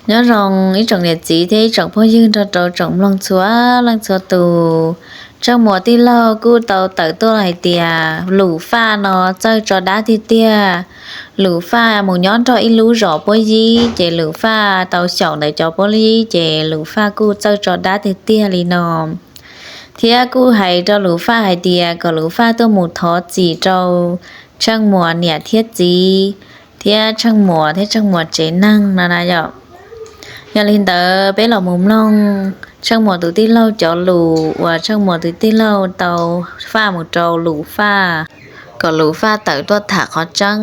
Nyob zoo ib tsoom niam txiv thiab ib tsoom phooj ywg nrog rau tsoom mloog txhua leej txhua tus. Tsheej Muas tij laug kuj tau tawm tuaj hais tias Lus Faj no txawj tso dab tiag tiag. Lus Faj mus nyob nrog ib lub zos puab yib, ces Lus Faj tau xyaum ntawm cov puab yib, ces Lus Faj kuj txawj tso dab tiag tiag li no. Thiab kuj hais rau Lus Faj hais tias kom Lus Faj tuaj mus thov txim rau Tsheej Muas niam thiab txiv, thiab Tsheej Muas thiab Tsheej Muas tsev neeg no na yom. Yog li ntawd peb los mus mloog Tsheej Muas tus tij laug cov lus uas Tsheej Muas tus tij laug tau faj mus rau Lus Faj, kom Lus Faj tawm tuaj tham qhov tseeb,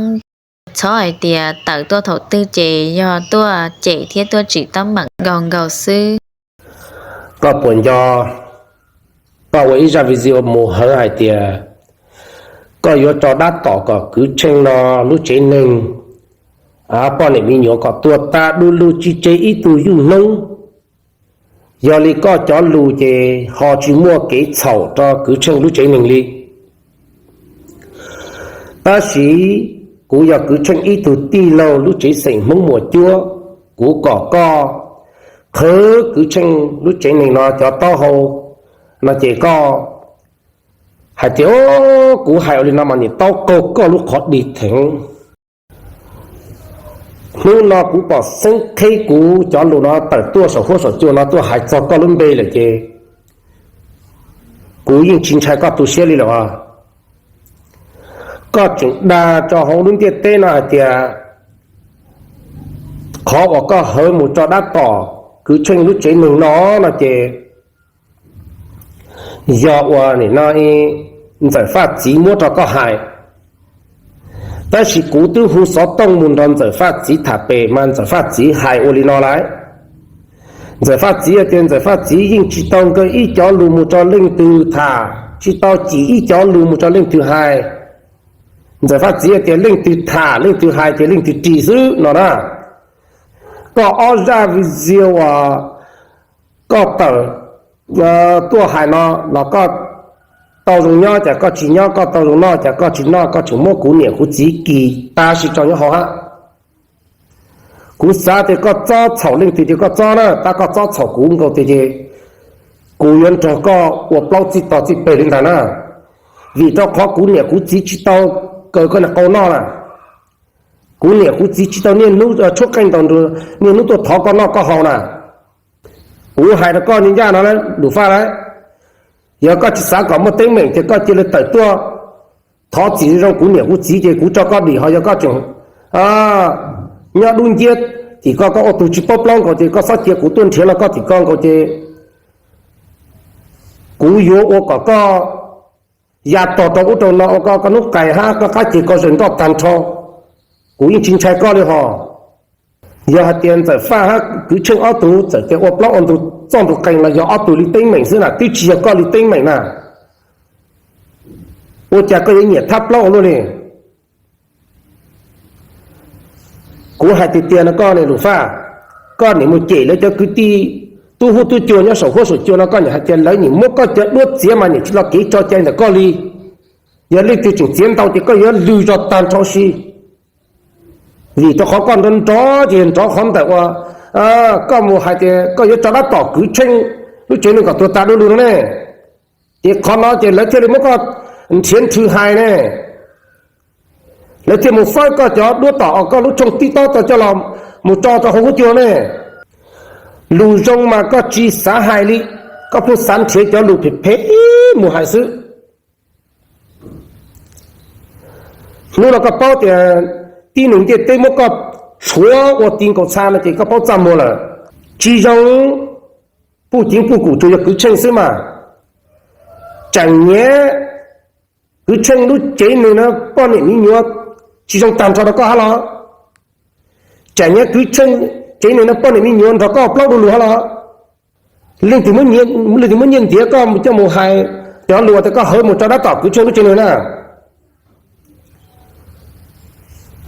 txhob hais tias tawm tuaj thaum twg ces yog tuaj cem thiab tuaj tsim teeb meem nkaus nkaus xwb. Koj puas nco, koj ua ib zaj video mus hawv hais tias koj yuav tso dab tom kom kwv Tsheej no lub tsev neeg, poj niam me nyuam kom tuag tag du lug tsis tseg ib tug yuj hnub. Yog li koj cov lus ces ho tsis muaj kev txhaum rau kwv Tsheej lub tsev neeg li. Tab sis kuv yog kwv Tsheej ib tug tij laug lub tsev xeem Hmoob Muas Cuab, kuv kom koj qhwv kwv Tsheej lub tsev neeg no cov taub hau no ces koj hais tias, kuv hais ua li no mas niam taub qaug koj lub qhov dig theev. Hnub no kuv pom xeeb qhib kuv cov lus no tawm tuaj saum huab saum cua no tuaj hais txog koj lub npe lawm ces kuv yeej tsis ntshai koj tu siab li lawm. Koj tseem dag rau hauv lub ntiaj teb no hais tias qhov uas koj hawv mus tso dab tom kwv Tsheej lub tsev neeg no no ces yog ua nim no Ntxawm Faj txiv muab rau koj hais. Tab sis kuv twb hu xov tooj mus nrog Ntxawm Faj txiv tham pem mas Ntxawm Faj txiv hais ua li no lawm. Ntxawm Faj txiv tias Ntxawm Faj txiv yeej tsis tau nkaw ib cov lus mus rau leej twg tham, tsis tau cim ib cov lus mus rau leej twg hais. Ntxawm Faj txiv tias leej twg tham leej twg hais ces leej twg ris xwb no na. Koj ob zaj video uas koj tawm tuaj hais no los koj tau zoo nyob ces koj tsis nyob, koj tau zoo noj ces koj tsis noj, koj tseem muab kuv niam kuv txiv kis tab sis rau nyob hauv hab. Kuv xav tias koj txob txhaum leej twg ces koj txob na, tab koj txob txhaum kuv nkaus tiag ces kuv yuav nrog koj ua plaub txij tog txij peg li ntag na. Vim rau qhov kuv niam kuv txiv tsis tau kaw koj niag qau noj na. Kuv niam kuv txiv tsis tau niaj hnub tshuab qeej ntaus nruas, niaj hnub tuaj thov koj noj koj haus na. Kuv hais rau koj ncaj ncaj no lawm Lus Faj lawm, yog koj tsis xav kom muaj teeb meem ces koj cia li tawm tuaj thov txim zoo kuv niam kuv txiv ces kuv tso koj dim, ho yog koj tseem nyob dub nciab tim koj, koj ua tus tsis paub plaub nkaus ces koj txhob cia kuv tuaj nrhiav los koj tim koj nkaus ces kuv yuav ua kom koj ya tog rau ub rau no ua koj hnub qais hab koj qab ces koj zeem nroj tag nrho. Kuv yeej tsis ntshai koj li hos. Yog hais tias Ntxawm Faj hab kwv Tsheej ob tug txawm tias ua plaub ua ntug txoj ntug qees los yog ob tug li teeb meem xwb na, twb tsis yog koj li teeb meem na. Ua cas koj yuav nyiam thab plaub ua luaj li? Kuv hais tiag tiag no koj niam Lus Faj, koj niam mus cem lawv cov kwv tij tub hub tub cua nyob saum huab saum cua no koj niam hais tias lawv niam muab koj cov duab txiav mas niam tsis los kev tso cai ntawm koj li. Yog leej twg tseem txiav ntau ces koj yuav lwg zog tag nrho si. Vim rau qhov koj nrov nrov ces nrov qhov ntawm uas koj mus hais tias koj yuav tso dab tom kwv Tsheej lub tsev neeg kom tuag tas du lug no ne. Ces qhov no ces lawv thiaj li muab koj nrhiav nrhw hais ne. Lawv thiaj mus fawb koj cov duab tom koj lub tshooj TikTok tau coj los mus tso rau hauv huab cua ne. Lus zoo mas koj tsis xav hais li, koj pheej xav nrhiav cov lus phem phem mus hais xwb. Hnub no koj paub tias tib neeg ntiaj teb muab koj tshuav ua ti nkaus txha no ces koj paub txaj muag lawm. Tsis zoo, puj ceev puj kum tsuas yog kwv Tsheej xwb mas. Tseem nyiam kwv Tsheej lub tsev neeg no poj niam me nyuam tsis zoo tag nrho rau koj hab los? Tseem nyiam kwv Tsheej tsev neeg no poj niam me nyuam nrog koj plaub du lug hab los? Leej twg muab nyiaj ntiav koj coj mus hais cov lus tias koj hawv mus tso dab tom kwv Tsheej lub tsev neeg na?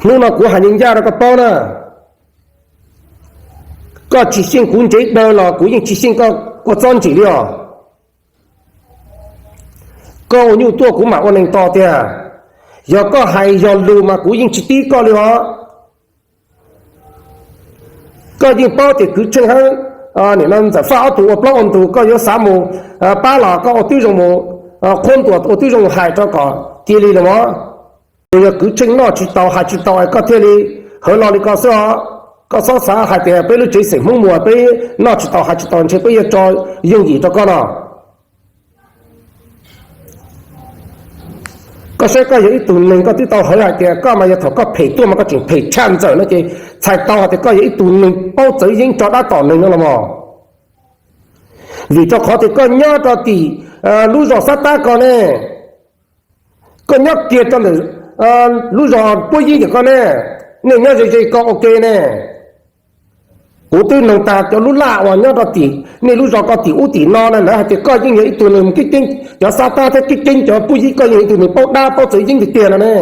Hnub no kuv hais ncaj ncaj rau koj paub na, koj tsis xyeej kuv ntsev daw los kuv yeej tsis xyeej koj kua txob ntsim li os. Koj ua nyuj tuaj kuv mam ua neeg tos tiag. Yog koj hais yog lus mas kuv yeej tsis tib koj li os. Koj yeej paub tias Kwv Tsheej hab nim no Ntxawm Faj ob tug ua plaub ua ntug, koj yuav xav mus pab los koj ua tib zoo mus qhuab ntuas, ua tib zoo hais rau kom cia li los mas. Yog Kwv Tsheej noj tsis tau hais tsis tau es koj thiaj li hawv lo li ko xwb os. Koj txhob xav hais tias peb lub tsev xeem Hmoob Muas peb noj tsis tau hais tsis tau ntshe peb yuav tso yooj yim rau koj no. Koj saib koj yog ib tug neeg koj twb tau hawv hais tias koj mas yog thaum koj phem tuaj mas koj tseem phem tshaj Ntxawm no ces txhais tau hais tias koj yog ib tug neeg paub txawv yeeb tso dab tom neeg no los mas. Vim rau qhov tias koj nyob rau tim lub zos Xab Tab ko ne, koj nyob kiag rau ntawm lub zos Puab Yib ntawm ko ne, nej nyob ze ze ko ua ke ne. Kuv twb noog tag cov lub laj uas nyob rau tim nej lub zos ko tim ub tim no na, lawv hais tias koj yeej yog ib tug neeg keeb keeb cov Xab Tab thiab keeb keeb cov Puab Yib, koj yeej yog ib tug neeg paub dab paub txawv yeeb tiag tiag no ne.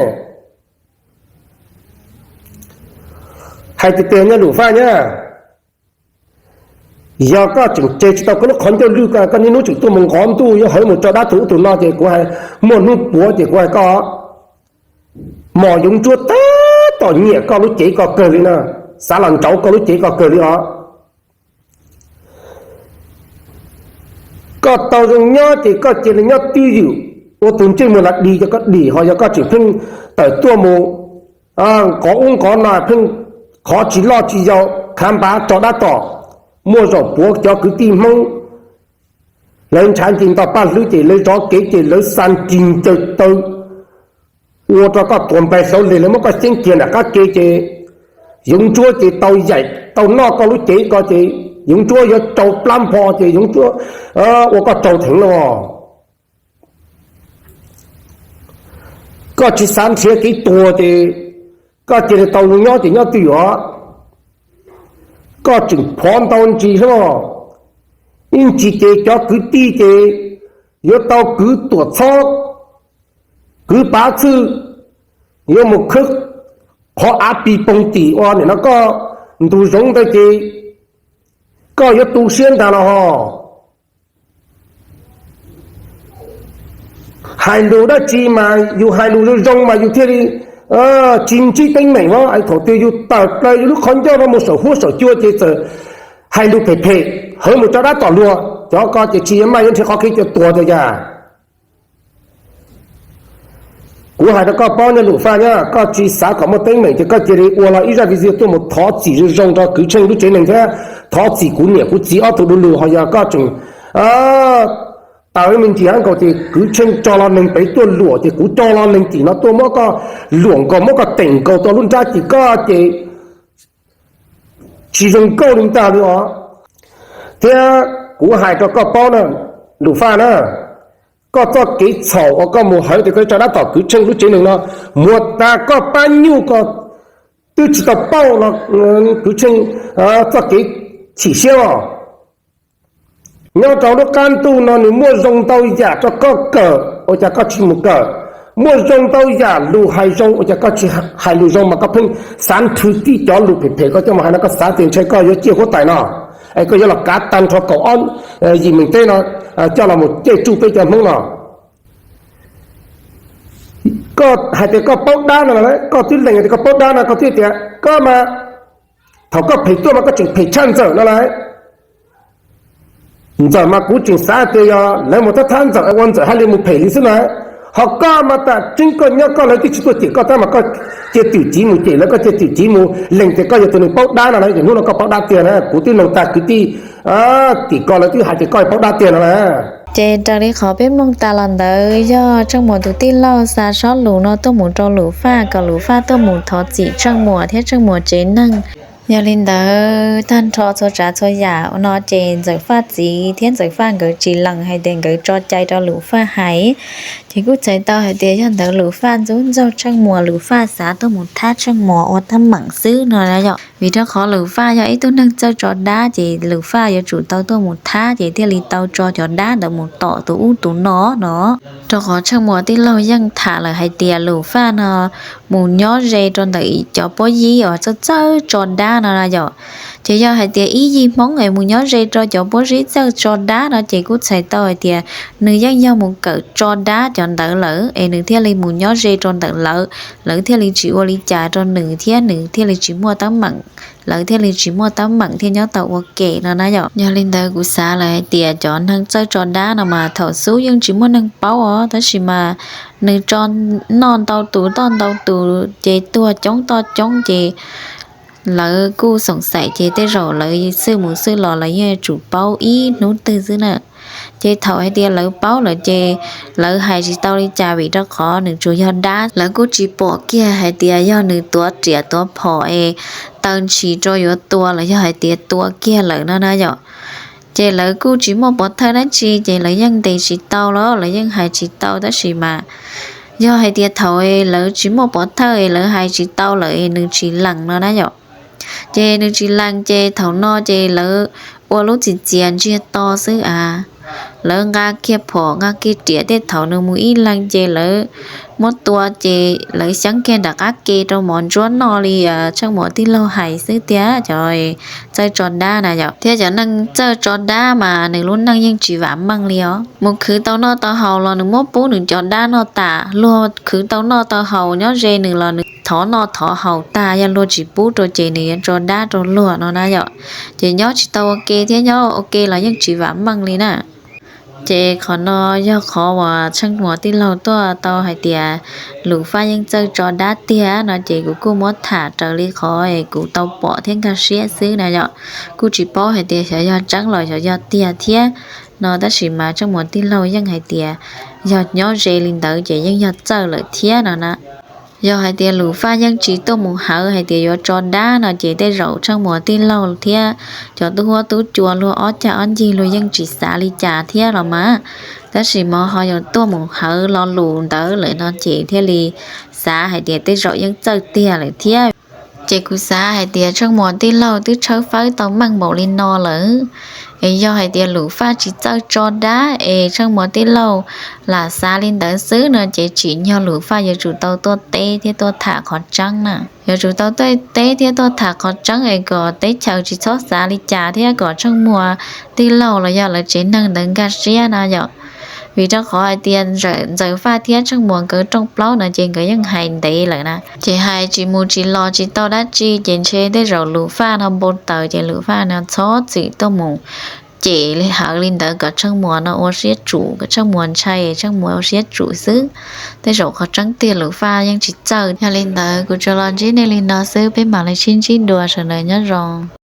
Hais tiag tiag nyob Lum Faj nyab, yog koj tseem tseg tsis tau koj lub qhov ncauj lwj ko, koj niaj hnub tseem tuaj mus nqov ntuj yuav hawv mus tso dab tug ub tug no ces kuv hais, muaj hnub puav ces kuv hais koj, mos yoov ntsuab tab tom nyiam koj lub cev ko kawg li na, xav los ntsauv koj lub cev ko kawg li os. Koj tau zoo nyob ces koj cia li nyob twj ywm, ua tus ntsej muag los dig ces koj dig, ho yog koj tseem pheej tawm tuaj mus nqov ub nqov no pheej qhov tsis loj tsis yau, khav npav tso dab tom, muaj zaum puav cov kwv tij Hmoob lawv ntshav nce nto paj hlwb ces lawv zov kev ces lawv xa ris ncaws taw ua rau koj tuag nplaig hlauv leg, lawv muab koj xyeeb kiag nram qab ke ces yoov ntsuab ces tau yaim tau noj koj lub cev ko ces yoov ntsuab yuav tsau plab npho ces yoov ntsuab ua koj tsau theev los. Koj tsis xav nrhiav kev tuag ces koj cia li tau zoo nyob ces nyob twj ywm os. Koj tseem phov ntau ntsis hlo, ib ntsis ces cov kwv tij ces yuav tau kwv tuam txhob, kwv pav txhwj, yuav mus khwb qhov av pis poog tim uas nim no koj ntug zoov ntawd ces koj yuav tu siab ntag los hos. Hais lus dab tsi mas yus hais lus zoo zoo mas yus thiaj li tsis ntsib teeb meem os. Thaum twg yus tawm plaws yus lub qhov ncauj no mus saum huab saum cua ces txawm hais lus phem phem hawv mus tso dab tom luag, cov ko ces tsis yuav maj yuav nrhiav qhov kev cua tuag tiag yas. Kuv hais rau koj paub nyob Lum Faj nyob, koj tsis xav kom muaj teeb meem ces koj cia li ua los ib zaj video tuaj mus thov txim zoo zoo rau Kwv Tsheej lub tsev neeg thiab thov txim kuv niam kuv txiv ob tug du lug. Ho yog koj tseem tawv me ntsis nkaus ces Kwv Tsheej tso los neeg pem tuaj luam ces kuv tso los neeg tim no tuaj muab koj luam nkaus muab koj teem nkaus tau lub nrab ces koj ces tsis zoo nkauj li ntag li os. Thiab kuv hais rau koj paub na, Lum Faj na, koj txoj kev txhaum uas koj mus hawv tias koj tso dab tom Kwv Tsheej lub tsev neeg no, muag tas koj pab nyuj ko twb tsis tau pauj los Kwv Tsheej txoj kev chim siab os. Nyob rau lub qab ntuj no nws muaj zoo ntau yam rau koj kawm ua cas koj tsis mus kawm, muaj zoo ntau yam lus hais zoo ua cas koj tsis hais lus zoo mas koj pheej xav nrhw tib cov lus phem phem koj coj mus hais no, koj xav tias ntshe koj yuav ciaj huab tais no es koj yuav los kav tag nrho kaum ob yim meem teb no coj los mus caij tsuj peb cov Hmoob no. Koj hais tias koj paub dab no, koj twb lees tias koj paub dab no koj twb tias koj mas thaum koj phem tuaj mas koj tseem phem tshaj Ntxawm no lawm. Ntxawm mas kuv tseem xav tias yog lawv mus thab thab Ntxawm ua Ntxawm haj li mus phem li xwb na. Ho koj mas tam tseeb koj nyob koj lawv twb tsis tuaj cem koj tab mas koj cia twm civ mus cem lawv, koj cia twm civ mus lees tias koj yog tus neeg paub dab no lawm ces hnub no koj paub dab tiag na. Kuv twb noog tag kwv tij tim ko lawv twb hais tias koj paub dab tiag no lawm. Ces raws li qhov peb mloog tas los ntawd yog Tsheej Muas tus tij laug xa sob lus no tuaj mus rau Lum Faj kom Lum Faj tuaj mus thov txim Tsheej Muas thiab Tsheej Muas tsev neeg. Yog li ntawd tag nrho txhua tsav txhua yam no ces Ntxawm Faj txiv thiab Ntxawm Faj nkawd tsis lees hais tias nkawd tso cai rau Lum Faj hais. Ces kuj txhais tau hais tias yog ntawd Lum Faj ntxub ntxaug Tsheej Muas, Lum Faj xav tuaj mus thab Tsheej Muas ua teeb meem xwb no yom. Vim rau qhov Lum Faj yog ib tug neeg txawj tso dab ces Lum Faj yuav tsum tau tuaj mus thab ces thiaj li tau tso cov dab ntawd mus tom tus ub tus no no. Rau qhov Tsheej Muas tij laug yeej tham lawm hais tias Lum Faj no mus nyob ze rau ntawm cov pob yib uas txawj txawj tso dab no yom. Ces yog hais tias ib yig Hmoob es mus nyob ze rau cov puab zib txawj tso dab no ces kuj txhais tau hais tias nws yeej yog mus kawm tso dab cov ntawd lawm es nws thiaj li mus nyob ze rau ntawm lawv, lawv thiaj li tsis ua li cas rau nws thiab nws thiaj li tsis muaj teeb meem, lawv thiaj li tsis muaj teeb meem thiaj nyob tau ua ke no na yom. Yog li ntawd kuv xav lawm hais tias cov neeg txawj tso dab no mas thaum xub yeej tsis muaj neeg paub os, tab sis mas nws tso noj ntau tus toj ntau tus ces tuag coob toj coob ces lawv kuj xoom xaim ces tej zaum lawv xwb mus xwb los lawv yeej tsum paub ib hnub twg xwb na. Ces thaum hais tias lawv paub lawm ces lawv hais tsis tau li cas vim rau qhov nws tsuas yog dab, lawv kuj tsis pom kiag hais tias yog nws tuav riam tuav phom es taw ntshis rau yuav tua los yog hais tias tua kiag lawm no na yom. Ces lawv kuj tsis muaj pov thawj dab tsi ces lawv yeej ntes tsis tau los lawv yeej hais tsis tau, tab sis mas yog hais tias thaum lawv tsis muaj pov thawj es lawv hais tsis tau lawm es nws tsis lees no na yom. Ces nws tsis lees ces thaum no ces lawv ua lub txiv txias ntsiag to xwb a, lawv nqa kiag phom nqa kiag riam, tej thaum nws mus ib leeg ces lawv muab tua ces lawv xyeeb kiag nram qab ke rau mov ntsuab noj li Tsheej Muas tij laug hais xwb tiag. Cov txawj tso dab na yom, thiab cov neeg txawj tso dab mas nws lub neej yeej tsis vam meej li os. Mus khwv tau noj tau haus los nws muab pub nws cov dab noj tas, luag khwv tau noj tau haus nyob ze nws los nws thov noj thov haus tag, yog luag tsis pub rau ces nws yuav tso dab rau luag no na yom. Ces nyob tsis tau ua ke thiab nyob ua ke los yeej tsis vam meej li na. Ces qhov no yog qhov uas Tsheej Muas tij laug tuaj tau hais tias Lus Faj yeej txawj tso dab tiag no ces kuv kuj muab tham raws li qhov es kuv tau pom thiab nkag siab xwb na yom. Kuj tsis paub hais tias xyov yog tseeb los xyov yog tiag thiab no, tab sis mas Tsheej Muas tij laug yeej hais tias yog nyob ze li ntawd ces yeej yog txawj lawm thiab no na. Yog hais tias Lus Faj yeej tsis tuaj mus hawv hais tias yuav tso dab no ces tej zaum Tsheej Muas tij laug thiab cov tub huab tub cua luag ob cag ob ncig luag yeej tsis xav li cas thiab los mas, tab sis mas ho yuav tuaj mus hawv lo lus ntawd lawm no ces thiaj li xav hais tias tej zaum yeej txawj tiag lawm thiab. Ces kuv xav hais tias Tsheej Muas tij laug twb tshawb fawb tau meej npaum li no lawm, es yog hais tias Lus Faj tsis txawj tso dab es Tsheej Muas tij laug lam xav li ntawd xwb no ces tsim nyog Lus Faj yuav tsum tau tuaj teb thiab tuaj tham qhov tseeb na. Yuav tsum tau tuaj teb thiab tuaj tham qhov tseeb es kom teb chaws tsis txhob xav li cas thiab kom Tsheej Muas tij laug los yog lawv tsev neeg ntawd nkag siab no yom. Vim rau qhov hais tias Ntxawm Faj thiab Tsheej Muas nkawd rooj plaub no ces nkawd yeej hais ntev lawm na, ces hais tsis mus tsis los tsis tau dab tsi ces ntshe tej zaum Lus Faj no npau taws ces Lus Faj no txhob txwm tuaj mus cem li hawv li ntawd kom Tsheej Muas no ua siab tsum, kom Tsheej Muas ntshai Tsheej Muas ua siab tsum xwb. Tej zaum qhov tseeb tiag Lus Faj yeej tsis txawj. Yog li ntawd kuv tsuas los ntsib nej li no xwb, peb mam li sib ntsib dua, sawv daws nyob zoo.